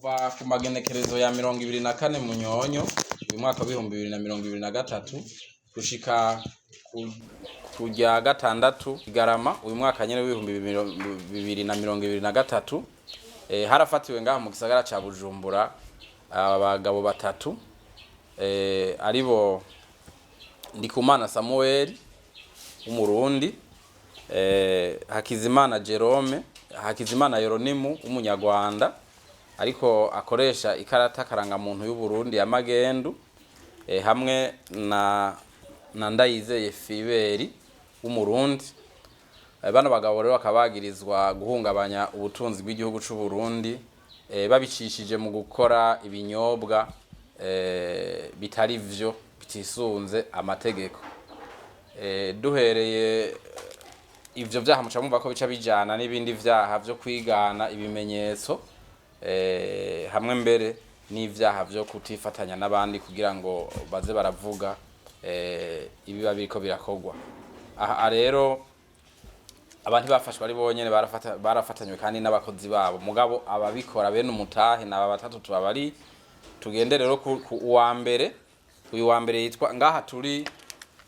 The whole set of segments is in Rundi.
Kuva ku magenekerezo ya 24 Munyonyo uyu mwaka wa 2023 gushika ku rya 6 Kigarama uyu mwaka nyene wa 2023, harafatiwe ngaha mu gisagara ca Bujumbura abagabo batatu, aribo Ndikumana Samuel w'Umurundi, Hakizimana Jerome, Hakizimana Yeronimu w'Umunyarwanda ariko akoresha ikarata karangamuntu y'Uburundi ya magendu, hamwe na Ndayizeye Fiberi w'Umurundi. Bano bagabo rero bakaba bagirizwa guhungabanya ubutunzi bw'igihugu c'u Burundi, babicishije mu gukora ibinyobwa bitari vyo, bitisunze amategeko. Duhereye ivyo vyaha, muca mumva ko bica bijana n'ibindi vyaha vyo kwigana ibimenyetso, hamwe mbere n'ivyaha vyo kutifatanya n'abandi kugira ngo baze baravuga ibiba biriko birakorwa. Aha rero abantu bafashwe ari bonyene, barafatanywe kandi n'abakozi babo, mugabo ababikora bene umutahe naba batatu tubabari. Tugende rero ku uwa mbere. Uyu wa mbere yitwa, ngaha turi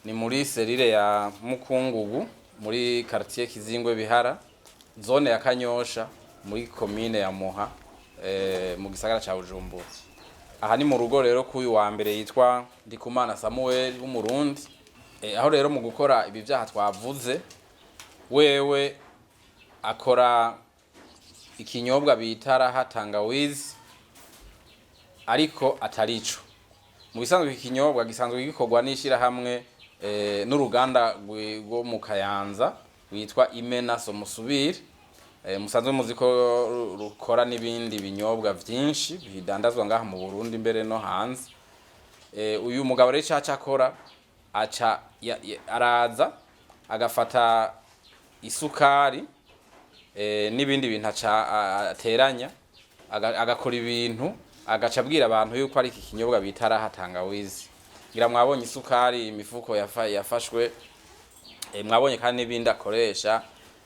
ni muri cellule ya Mukungugu, muri quartier Kizingwe Bihara, zone ya Kanyosha, muri commune ya Muha, mu gisagara ca Bujumbura. Aha ni mu rugo rero k'uyu wa mbere yitwa Ndikumana Samuel w'Umurundi. Aho rero mu gukora ibi vyaha twavuze, wewe akora ikinyobwa bita Raha Tangawizi ariko atarico. Mu bisanzwe iki kinyobwa gisanzwe gikorwa n'ishirahamwe, n'uruganda rwo mu Kayanza rwitwa Imena Somusubire. Musanzwe muzi ko rukora n'ibindi binyobwa vyinshi bidandazwa ngaha mu Burundi mbere no hanze. Uyu mugabo rero ico aca akora, aca araza agafata isukari n'ibindi bintu aca ateranya, agakora ibintu, agaca abwira abantu yuko ari iki kinyobwa bita Raha Tangawizi. Ngira mwabonye isukari, imifuko yafashwe, mwabonye kandi n'ibindi akoresha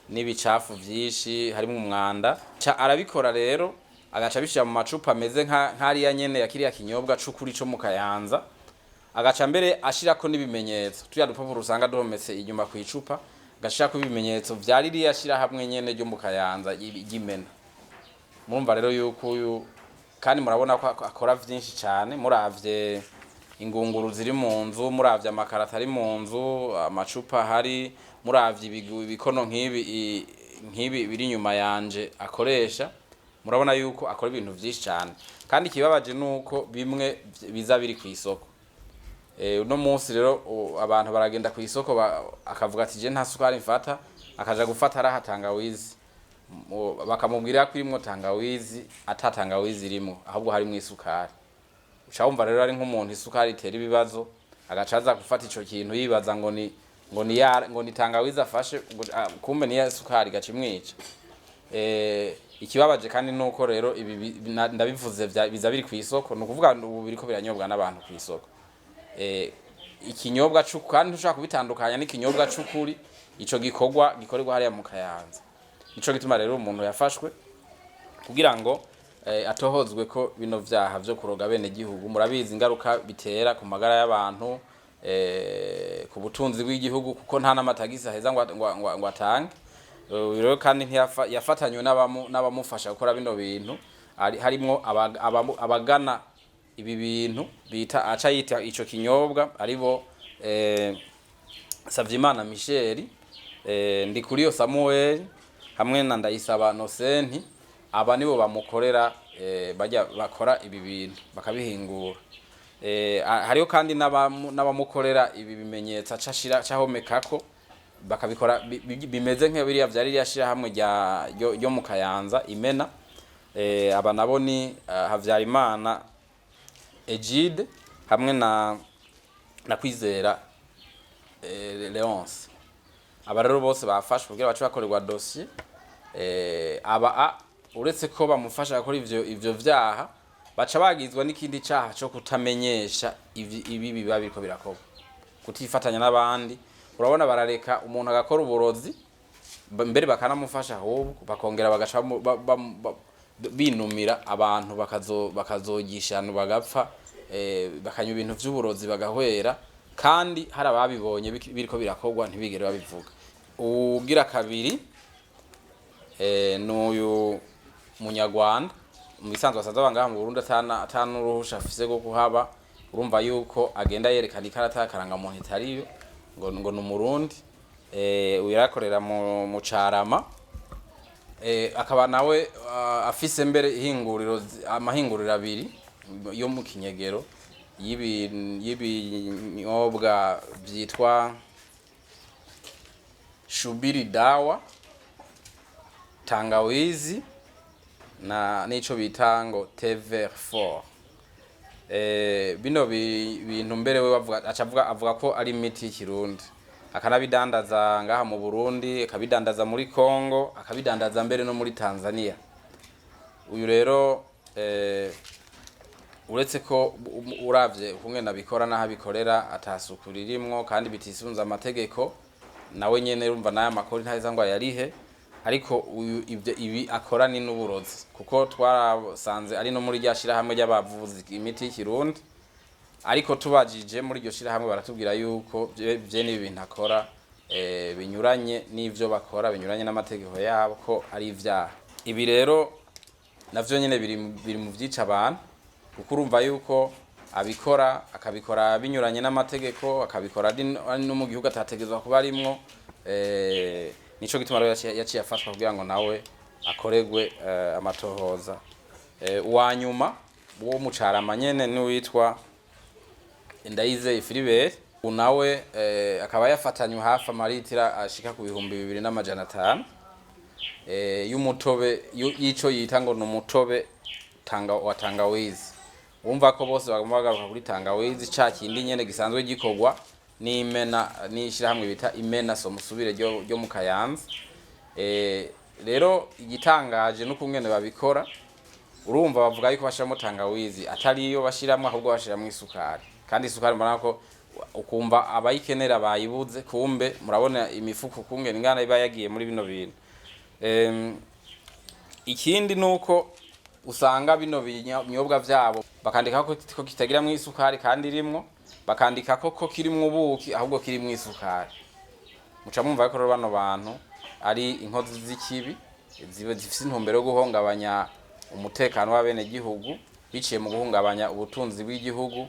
n'ibicafu vyinshi harimwo umwanda. Ca arabikora rero, agaca abishira mu macupa ameze nk'ariya nyene ya kiriya kinyobwa c'ukuri co mu Kayanza, agaca mbere ashirako n'ibimenyetso, turiya dupapuro usanga duhometse inyuma kw'icupa, agashirako ibimenyetso vya ririya shirahamwe nyene ryo mu Kayanza ry'Imena. Murumva rero yuko uyu kandi murabona ko akora vyinshi cane. Muravye ingunguru ziri mu nzu, muravye amakarata ari mu nzu, amacupa ahari, muravye ibikono nk'ibi nk'ibi biri inyuma yanje akoresha, murabona yuko akora ibintu vyinshi cane. Kandi ikibabaje nuko bimwe biza biri kw'isoko. Uno munsi rero abantu baragenda kw'isoko, akavuga ati: "Je nta sukari mfata", akaja gufata Raha Tangawizi, bakamubwira ko irimwo tangawizi, ata tangawizi irimwo, ahubwo harimwo isukari. Uca wumva rero ari nk'umuntu isukari itera ibibazo, agaca aza gufata ico kintu yibaza ngo ni tangawizi afashe, ngo kumbe ni ya sukari, igaca imwica. Ikibabaje kandi nuko rero ibi ndabivuze biza biri kw'isoko, ni ukuvuga ubu biriko biranyobwa n'abantu kw'isoko. Ikinyobwa kandi ntushobora kubitandukanya n'ikinyobwa c'ukuri ico gikorwa gikorerwa hariya mu Kayanza. Nico gituma rero umuntu yafashwe kugira ngo atohozwe ko bino vyaha vyo kuroga bene gihugu. Murabizi ingaruka bitera ku magara y'abantu, ku butunzi bw'igihugu, kuko nta n'amatagisi aheza ngo atange. Rero kandi yafatanywe n'abamufasha gukora bino bintu, harimwo abagana ibi bintu bita, aca yita ico kinyobwa, aribo Savyimana Michel, Ndikuriyo Samuel hamwe na Ndayisaba Nosenti. Aba nibo bamukorera, bajya bakora ibi bintu bakabihingura. Hariho kandi n'abamukorera ibi bimenyetso aca ashira, aca ahomekako, bakabikora bimeze nka biriya vya ririya shirahamwe ryo mu Kayanza Imena. Aba nabo ni Havyarimana Egide hamwe na Kwizera Leonce. Aba rero bose bafashwe kugira bace bakorerwa dossier. Aba uretse ko bamufasha gukora ivyo vyaha, baca bagizwa n'ikindi caha co kutamenyesha ibi biba biriko birakorwa, kutifatanya n'abandi. Urabona barareka umuntu agakora uburozi, mbere bakanamufasha, ahubwo bakongera bagaca Binumira abantu bakazogishana bagapfa, bakanywa ibintu vy'uburozi bagahwera, kandi hari ababibonye biriko birakorwa ntibigere babivuga. Uwugira kabiri n'uyu munyarwanda mu bisanzwe asanzwe aba ngaha mu Burundi ata n'uruhusha afise rwo kuhaba. Urumva yuko agenda yerekana ikarata y'akarangamuntu itariyo, ngo ni umurundi. Uyu yarakorera mu Carama, akaba nawe afise mbere ihinguriro, amahinguriro abiri yo mu kinyegero y'ibinyobwa vyitwa Shubiri Dawa, tangawizi na nico bita ngo Tever 4. Bino bintu mbere we bavuga, aca avuga ko ari imiti y'ikirundi, akanabidandaza ngaha mu Burundi, akabidandaza muri Congo, akabidandaza mbere no muri Tanzania. Uyu rero, uretse ko uravye ukungene abikora n'aho abikorera atasuku ririmwo kandi bitisunze amategeko, nawe nyene urumva n'aya makori ntaheza ngo ayarihe. Ariko uyu ivyo ibi akora ni n'uburozi, kuko twarasanze ari no muri rya shirahamwe ry'abavuzi imiti y'ikirundi. Ariko tubajije muri iryo shirahamwe baratubwira yuko vyene ibi bintu akora binyuranye n'ivyo bakora, binyuranye n'amategeko yabo, ko ari ivyaha. Ibi rero navyo nyene biri mu vyica abantu, kuko urumva yuko abikora, akabikora binyuranye n'amategeko, akabikora ari no mu gihugu atategerezwa kuba arimwo. Nico gituma rero yaciye afatwa kugira ngo nawe akoregwe amatohoza. Uwa nyuma wo mu Carama nyene n'uwitwa Ndayizeye Philibert. Nawe akaba yafatanywe hafi amaritira ashika ku 2500 y'umutobe y'ico yita ngo ni umutobe wa tangawizi. Wumva ko bose bagomba bagaruka kuri tangawizi, ca kindi nyene gisanzwe gikorwa n'imena n'ishirahamwe bita Imena Somusubire ryo mu Kayanza. Rero igitangaje n'ukungene babikora. Urumva bavuga yuko bashiramo tangawizi, atari iyo bashiramwo, ahubwo bashiramwo isukari, kandi isukari mbona ko ukumva abayikenera bayibuze. Kumbe murabona imifuko ukungene ingana iba yagiye muri bino bintu. Ikindi nuko usanga bino binyobwa vyabo bakandika ko kitagiramwo isukari kandi irimwo, bakandika ko kirimwo ubuki ahubwo kirimwo isukari. Muca mwumva ko rero bano bantu ari inkozi z'ikibi ziba zifise intumbero yo guhungabanya umutekano w'abenegihugu biciye mu guhungabanya ubutunzi bw'igihugu,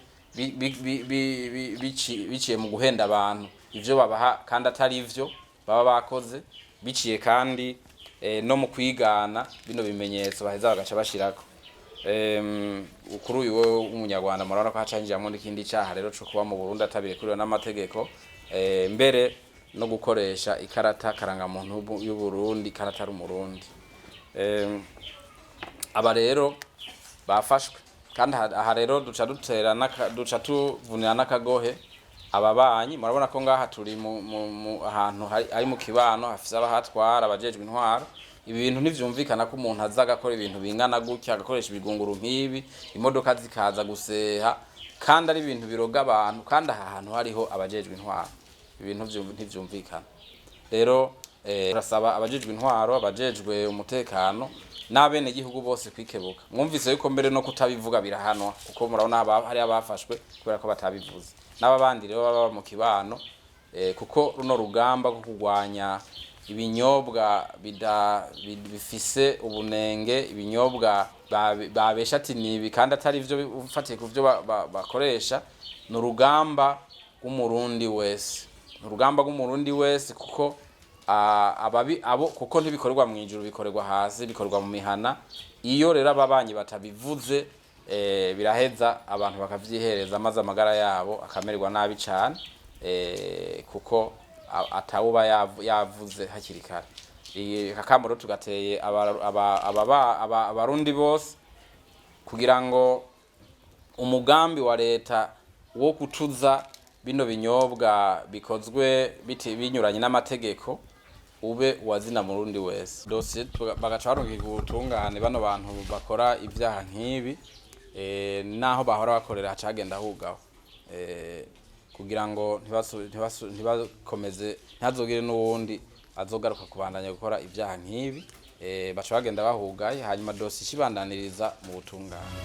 biciye mu guhenda abantu ivyo babaha kandi atari ivyo baba bakoze, biciye kandi no mu kwigana bino bimenyetso baheza bagaca bashirako. Kuri uyu wewe w'umunyarwanda murabona ko hacanjiramo n'ikindi caha rero co kuba mu Burundi atabirekuriwe n'amategeko, mbere no gukoresha ikarata karangamuntu y'Uburundi ikarata ari umurundi. Aba rero bafashwe, kandi aha rero duca dutera duca tuvunira n'akagohe ababanyi. Murabona ko ngaha turi mu ahantu hari mu kibano hafise abahatwara, abajejwe intwaro. Ibi bintu ntivyumvikana ko umuntu aza agakora ibintu bingana gutya, agakoresha ibigunguru nk'ibi, imodoka zikaza guseha, kandi ari ibintu biroga abantu, kandi aha hantu hariho abajejwe intwaro. Ibintu ntivyumvikana. Rero turasaba abajejwe intwaro, abajejwe umutekano n'abenegihugu bose kwikebuka. Mwumvise yuko mbere no kutabivuga birahanwa, kuko murabona hari abafashwe kubera ko batabivuze. N'aba bandi rero baba mu kibano, kuko runo rugamba rwo kurwanya ibinyobwa bifise ubunenge, ibinyobwa babesha ati nibi kandi atari ivyo, ufatiye ku vyo bakoresha, ni urugamba rw'umurundi wese, ni urugamba rw'umurundi wese, kuko ababi abo, kuko ntibikorerwa mu ijuru, bikorerwa hasi, bikorerwa mu mihana. Iyo rero ababanyi batabivuze, biraheza abantu bakavyihereza, maze amagara yabo akamererwa nabi cane, kuko atawuba yavuze hakiri kare. Aka kamo rero tugateye abarundi bose kugira ngo umugambi wa leta wo gutuza bino binyobwa bikozwe binyuranye n'amategeko ube uwazina murundi wese. Dosiye bagaca barungika ubutungane bano bantu bakora ivyaha nk'ibi, naho bahora bakorera hacagenda hugaho, kugira ngo ntibakomeze, ntihazogire n'uwundi azogaruka kubandanya gukora ivyaha nk'ibi. Baca bagenda bahugaye, hanyuma dosiye ikibandaniriza mu butungane.